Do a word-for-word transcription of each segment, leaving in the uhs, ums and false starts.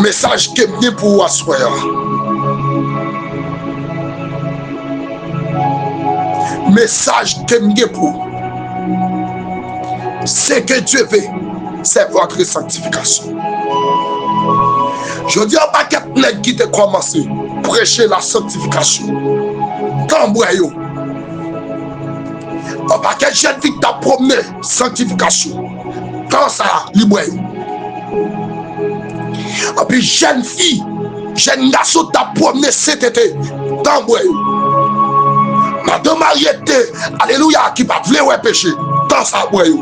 Mesaj ke m gen pou ou aswè a. Mesaj ke m gen pou ou. Ce que Dieu veut, c'est votre sanctification. Jodi a, yon pakèt nèg ki te kòmanse preche la sanctification. Tan bwè yo. Yon pakèt jèn fi k t ap pwomne sanktifikasyon. Tan sa a, li bwè yo. Anpil jèn fi, jèn gason t ap pwomne sentete, tan bwè yo. Madan marye te, alelouya, ki pa t vle wè peche, tan sa a bwè yo.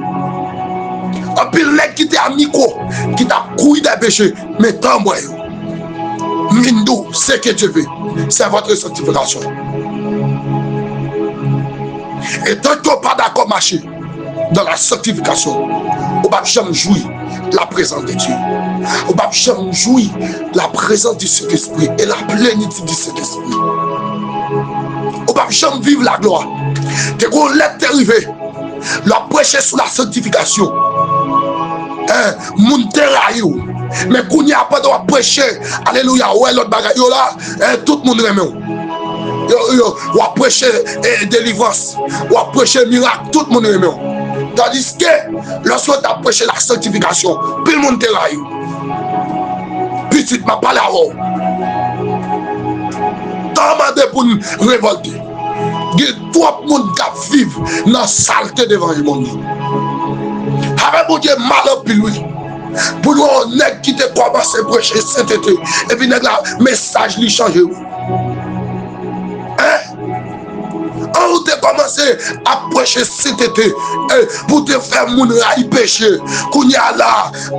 Anpil nèg ki te a mikwo, ki t ap kouri dèyè peche, men tan bwè yo. Mindou, ce que Dieu veut, c'est votre sanctification. E tanke w pa dakò mache dans la sanctification, ou p ap janm jwi la présence de Dieu. Ou p ap janm jwi la présence du Saint-Esprit et la plénitude du Saint-Esprit. Ou p ap janm viv la gloire. Te gon lè te rive, lè w ap preche sou la sanktifikasyon, en, moun te rayi w. Men kounye a, pandan w ap preche, alelouya, ou wè lòt bagay yo la, en, tout moun renmen w. Yo, yo, w ap preche, eh, delivrans, w ap preche mirak, tout moun renmen w. Tandiske, lòske w t ap preche la sanktifikasyon, pil moun te rayi w. Pitit, m ap pale avè w. Tan mande pou n revòlte. Gen twòp moun k ap viv nan salte devan lemonn nan. Avè Bondye mal anpil, wi. Pou nou wè yon nèg ki te kòmanse preche sentete, epi nèg la, mesaj li chanje, wi. Hein? An ou te kòmanse ap preche sentete, eh, pou te fè moun rayi peche. Kounye a la,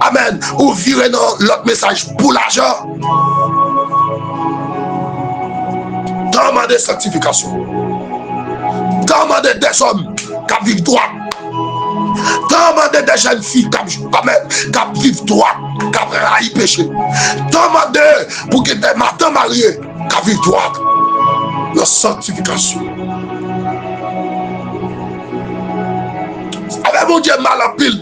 amèn, ou vire nan lòt mesaj pou lajan. Tan mande sanktifikasyon. Tan mande dèzòm k ap viv dwat. Tan mande de jèn fi k ap, k ap viv dwat, k ap rayi peche. Tan mande pou gen de madan marye k ap viv dwat nan sanktifikasyon. Afè Bondye mal anpil.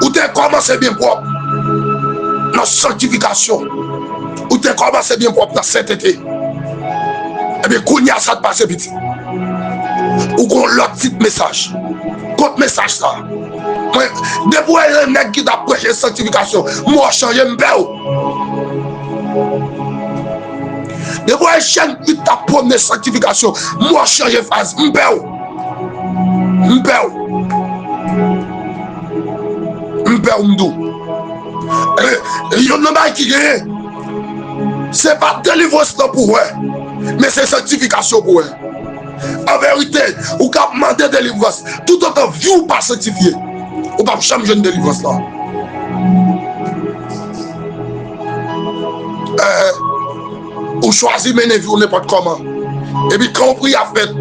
Ou te kòmanse byen pwòp nan sanktifikasyon. Ou te kòmanse byen pwòp nan sentete. Ebyen, kounye a, sa t pase, pitit? Ou gon lòt tit mesaj. Kot mesaj sa? Mwen, depi w wè yon nèg ki t ap preche sanktifikasyon, mò chanje, m pè w. Depi w wè jèn fi t ap pwomne sanktifikasyon, mò chanje fraz, m pè w. M pè w. M pè w, m di w. Eh, youn nan bagay ki genyen, se pa delivrans lan pou wè, men se sanktifikasyon pou wè. An verite, ou ka ap mande delivrans, toutotan vi w pa sanktifye, ou p ap janm jwenn delivrans lan. Eh, ou chwazi mennen vi w nenpòt kòman. Epi kan yon priyè fèt,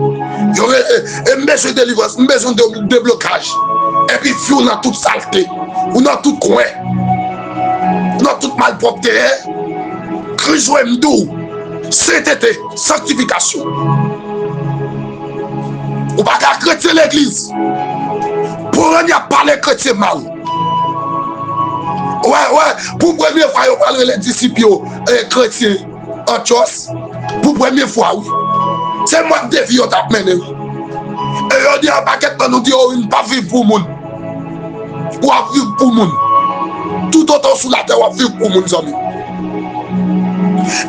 yo rele, e m bezwen delivrans, m bezwen de, deblokaj. Epi fi w nan tout salte, ou nan tout kwen, ou nan tout malpwòpte. Kris wè m di w, sentete, sanktifikasyon. Ou pa ka kretyen legliz. Pou rann y ap pale kretyen mal. Wè, wè, pou premye fwa yo pral rele disip yo, eh, kretyen. Antyòs, pou premye fwa, wi. Se mòd de vi yo t ap mennen, wi. E yo di yon pakèt nan nou di, o, wi, m p ap viv pou moun. W ap viv pou moun. Toutotan w sou latè, w ap viv pou moun, zanmi.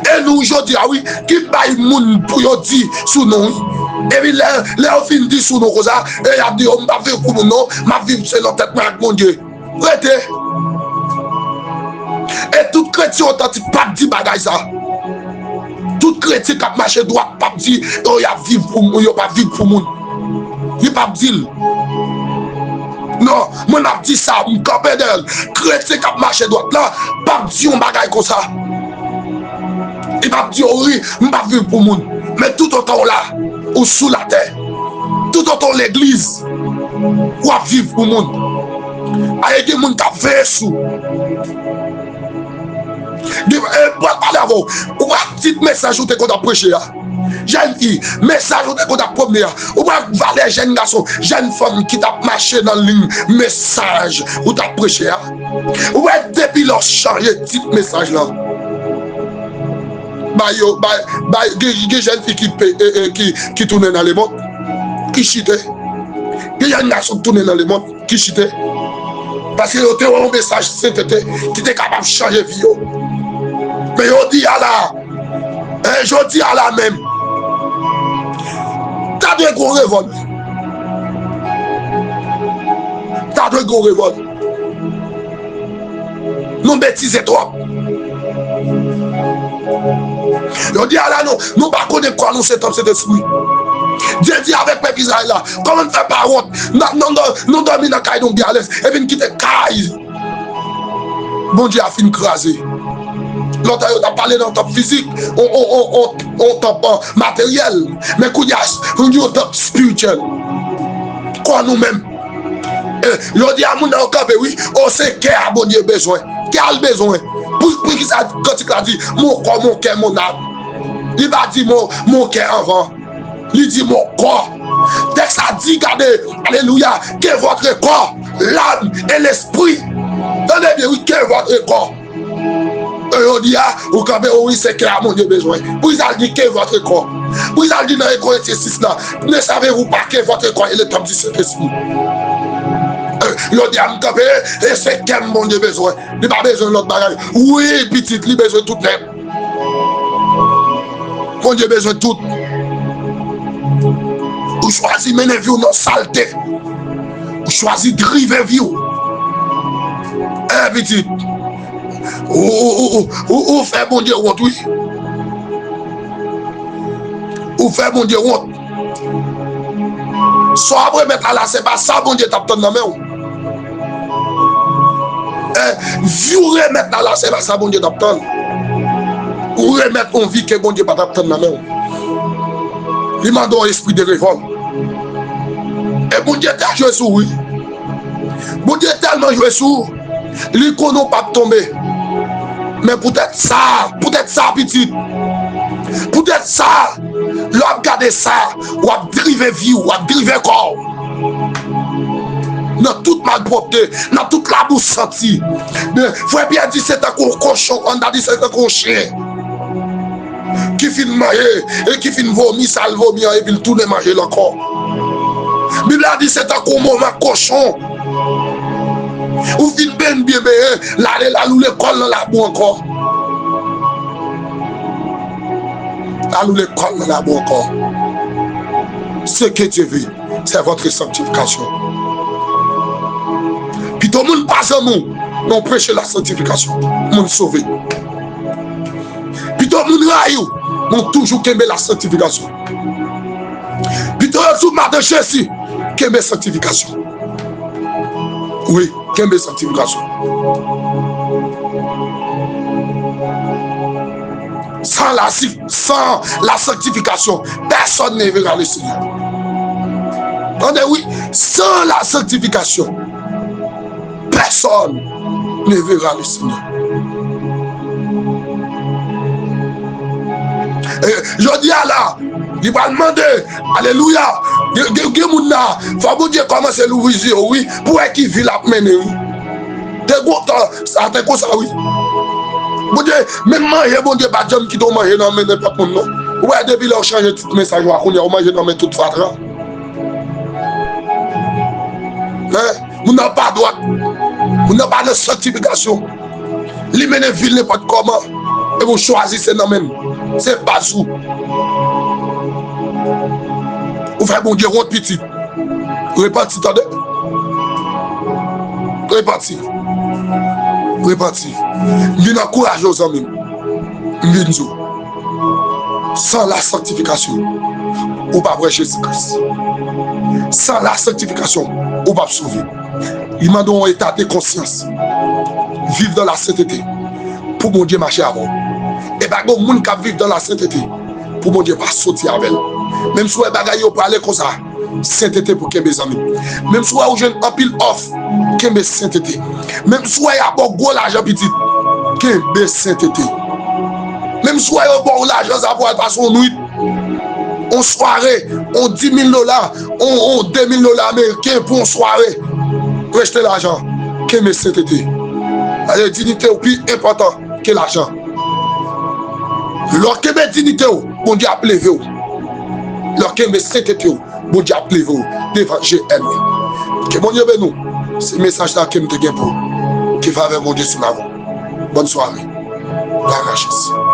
E nou, jodi a, wi, ki bay moun pou yo di sou nou, wi. Epi lè, lè yo fin di sou nou konsa, e y ap di, o, m p ap viv pou moun, non. M ap viv selon tèt mwen ak Bondye. Rete. E tout kretyen otantik p ap di bagay sa. Tout kretyen k ap mache dwat p ap di, yo, y ap viv pou moun, yo p ap viv pou moun. Li p ap di l. Non, mwen m ap di sa, m kanpe dèyè l. Kretyen k ap mache dwat la p ap di yon bagay konsa. Li p ap di, o wi, m p ap viv pou moun. Men toutotan w la, ou sou latè, toutotan w legliz, w ap viv pou moun. Aye, gen moun k ap veye sou. Gen, e, m pral pale avè w. Ou pa tit mesaj ou te konn ap preche a. Jèn fi, mesaj ou te konn ap pwomne a. Ou wè valè jèn gason, jèn fanm ki t ap mache nan liy mesaj ou t ap preche a. Ou wè depi lè w chanje tit mesaj lan. Bay yo, bay, bay, gen, gen jèn fi ki, pe- e, e, ki, ki tounen nan lemond, ki chite. Gen jèn gason ki tounen nan lemond, ki chite. Paske yo te wè yon mesaj sentete ki te kapab chanje vi yo. Men jodi a la, e, jodi a la menm, ta dwe gen yon revòl. Ta dwe gen yon revòl. Nou betize twòp. Jodi a la, nou, nou pa konnen kò nou se tanp Sentespri. Dye di avèk pèp Izrayèl la, kòman n fè pa wont? N ap, nou, nou, nou dòmi nan kay nou byen alèz, epi n kite kay Bondye a fin kraze. Lontan yo t ap pale nan tanp fizik, on, on, on, on, on tanp, ah, materyèl, men kounye a, yon tanp espirityèl. Kò nou menm. E, jodi a, moun nan yo kanpe, wi. O, se kè a Bondye bezwen. Kè a l bezwen. Pou, poukisa kantik la di, mon corps, mon cœur, mon âme? Li pa di mon, mon cœur anvan. Li di mon corps. Tèks la di, gade, alelouya, que votre corps, l'âme et l'esprit. Tande byen, wi, que votre corps. E jodi a, ou kanpe, o wi, se kè a Bondye bezwen. Poukisa l di que votre corps? Poukisa l di nan Korentyen sis la, ne savez-vous pas que votre corps est le temple du Saint-Esprit? E, jodi a, m kanpe, e se kè m Bondye bezwen. Li pa bezwen lòt bagay. Wi, pitit, li bezwen tout nèt. Bondye bezwen tout. Ou chwazi mennen vi w nan salte. Ou chwazi drive vi w. E, pitit. Ou, ou, ou, ou, ou, ou fè Bondye wont, wi. Ou fè Bondye wont. Sa w ap remèt la, la, se pa sa Bondye t ap tann nan men w. E, vi w remèt la, la, se pa sa Bondye t ap tann. Ou remèt yon vi ke Bondye pa t ap tann nan men w. Li mande yon espri de revòl. E Bondye te jwe sou ou, wi. Bondye tèlman jwe sou ou, li konnen w p ap tonbe. Men poutèt sa, poutèt sa, pitit, poutèt sa, lè w ap gade sa, w ap drive vi w, w ap drive kò w. Nan tout malpwòpte, nan tout labou santi. Men, frè Pyè di, se tankou yon kochon, ann ta di, se tankou yon chen ki fin manje e ki fin vomi sa l vomi an, epi l tounen manje l ankò. Bib la di se tankou yon moma kochon. Ou fin benyen byen benyen, l ale l al woule kò l nan labou ankò. L al woule kò l nan labou ankò. Ce que Dieu veut, c'est votre sanctification. Pito moun pa zanmi w, men w preche la sanctification. Moun sove. Pito moun rayi w, men w toujou kenbe la sanctification. Pito yo di w madan Jezi, kenbe sanctification. Wi, kenbe sanctification. Sans la, sans la sanctification, personne ne verra le Seigneur. Tande wi, sans la sanctification, personne ne verra le Seigneur. E, jodi a la, li pral mande, alelouya, gen, gen, gen moun la, fò Bondye kòmanse louvri zye w, wi, pou wè ki vi l ap mennen, wi. Te gon tan, sa te konsa, wi. Bondye, menm manje, Bondye pa janm kite w manje nan men nenpòt moun, non. Ou wè, depi lè w chanje tit mesaj ou a, kounye a, ou manje nan men tout fatra. Hein? Moun nan pa dwat. Moun nan pa nan sanktifikasyon. Li mennen vi l nenpòt kòman. Epi w chwazi se nan men l. Se baz ou. Ou fè Bondye wont, pitit. Repanti, tande. Repanti. Repanti. M vin ankouraje w, zanmi m. M vin di w. San la sanktifikasyon, ou p ap wè Jezi Kris. San la sanktifikasyon, ou p ap sove. Li mande yon eta de konsyans. Viv dan la sentete pou Bondye mache avè w. E pa gen moun k ap viv dan la sentete pou Bondye pa soti avè l. Menm si w wè bagay yo prale konsa, sentete pou kenbe, zanmi m. Menm si w wè ou jwenn anpil òf, kenbe sentete. Menm si w wè y ap ba w gwo lajan, pitit, kenbe sentete. Menm si w wè yo ba w lajan sa pou w al pase yon nwit, yon sware, yon dis mil dola, yon, yon de mil dola ameriken pou yon sware. Rejte lajan, kenbe sentete. Paske diyite w pi enpòtan ke lajan. Lè w kenbe diyite w, Bondye ap leve w. Lè w kenbe sentete w, Bondye ap leve w devan je ènmi. Ke Bondye beni w. Se mesaj la ke m te gen pou ou. Ke favè Bondye sou lavi w. Bòn sware. Bagay chans.